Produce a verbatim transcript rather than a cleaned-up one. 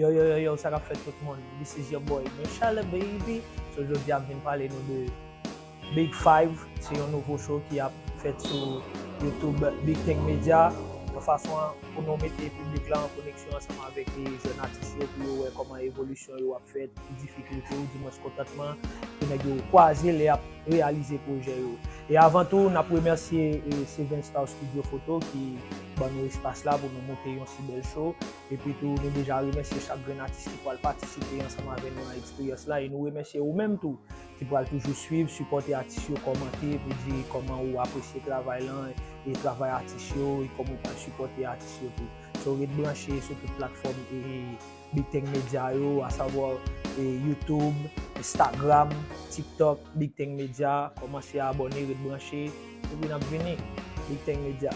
Yo, yo, yo, yo, sa k ap fèt tout moun? This is your boy, Michelle Baby. So, jodi a m vin pale nou de Big Five. Se yon nouvo show ki ap fèt sou YouTube Big Thing Media. Yon fason pou nou mete piblik la an koneksyon ansanm avèk e jèn atis yo pou yo wè kòman evolisyon yo ap fèt, ki difikilte yo, dimwens kontantman ke nèg yo kwaze lè y ap reyalize pwojè yo. E avan tou, n ap remèsye e, Seven Star Studio Photo ki ban nou espas la pou nou monte yon si bèl show. Epi tou, nou deja remèsye chak grenn atis ki pral patisipe ansanm avè nou nan eksperyans la. E nou remèsye ou menm tou ki pral toujou swiv, sipòte atis yo, kòmante pou di kòman ou apresye travay lan e travay atis yo e kòman ou pral sipòte atis yo tou. So, ret branche sou tout platfòm e Big Thing Media yo, asavwa e YouTube, Instagram, TikTok, Big Thing Media. Kòmanse abòne, ret branche. Epi n ap vini. Big Thing Media.